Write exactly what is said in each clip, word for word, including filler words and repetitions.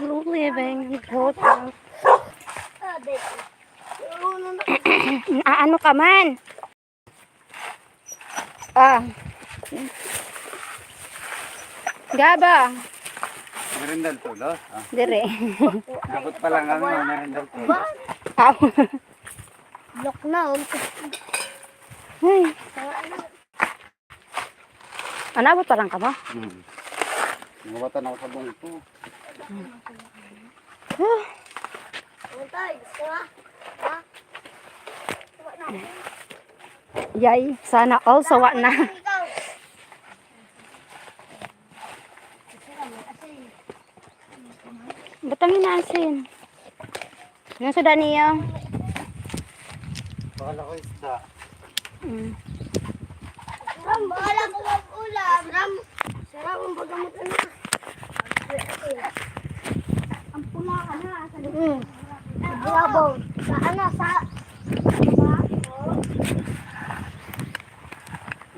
Living in hotel. Aano ka man? Ah. Gaba. Merendal tulos. Ah. Dire. Abot pa lang kami, merendal tulos. Aw. Lock na, oh. Ay. Anabot pa lang kamo? Hmm. Nangawatan ako sa bungto. Huh. Yay, sana all sawa na. Butangin na asin. Yung suda niyo. Bahala ko isda. Mm. Ram, bahala ko mag-ulam. Ram, sarap ang pagkamutan na. Ang pula ka na. Sa Mm. Bravo. Sa ano, sa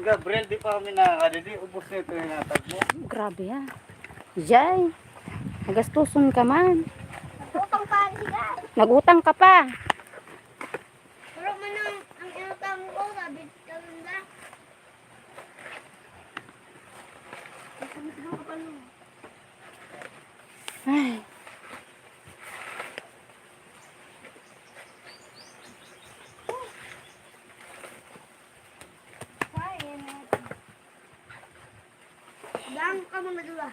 Gabriel, di pa kami nakakadidi. Ubos na ito yung natag mo. Grabe, ha? Jay, nagastuson ka man. Nagutang pa, siya. Nagutang ka pa. Pero man ang, ang inutang ko, sabi ko lang. Ay. Lang ka mga dula.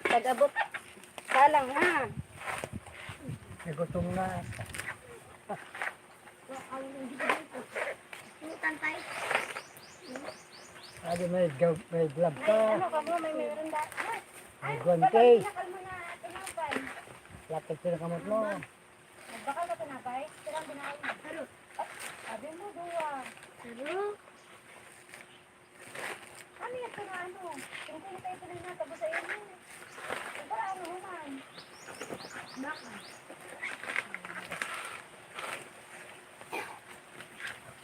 Tag-abot. Salang na. Nagutom na. Utang tayo. Adi may gab-, may glove May ka. Ano ka mo? May meron ba? May guwante. Pinakal mo na tinapay. Lakad sila kamot mo. Nagbakal ka tinapay? Sirang binahay mo. Pero, sabi mo, duwa. Pero, Ano yan, pero ano? Yung pinatay ko na nga, tapos ayun yun. Diba, ano naman? Baka.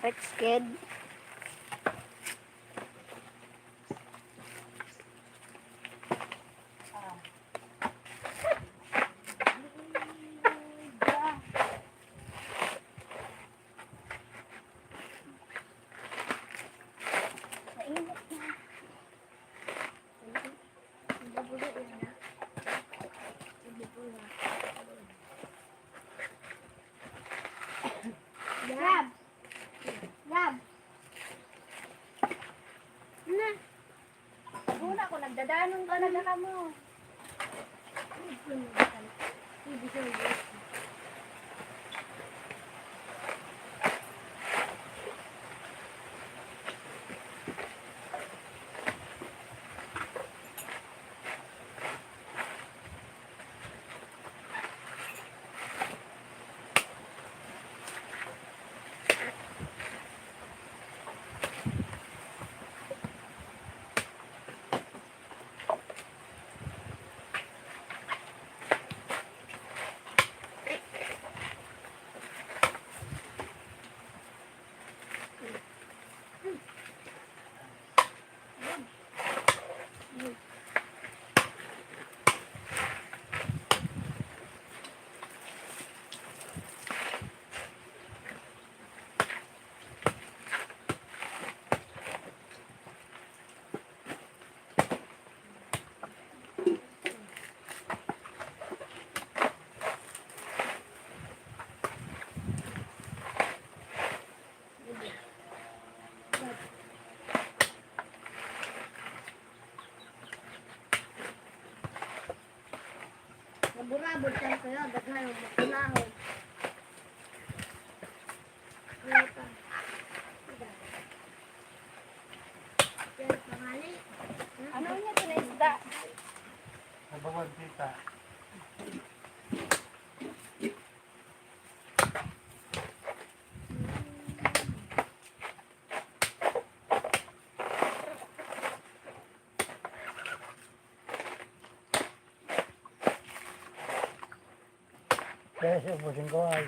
Rex Kid. Ah. Mainit na. Gab! Gab! Na! Una ko, nagdadanon ka na, daka mo. Maburabod tayo kayo, daghan ang makulahon. Ano pa? Yan, pangali. Ano niya, tinaisda? Nabawan, tita. Kaya siya, ubusin ko ay.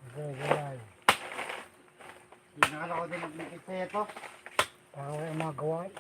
Ubusin ko ay. Pinakala ko din maglikid sa'yo to. Para wala yung mga gawain.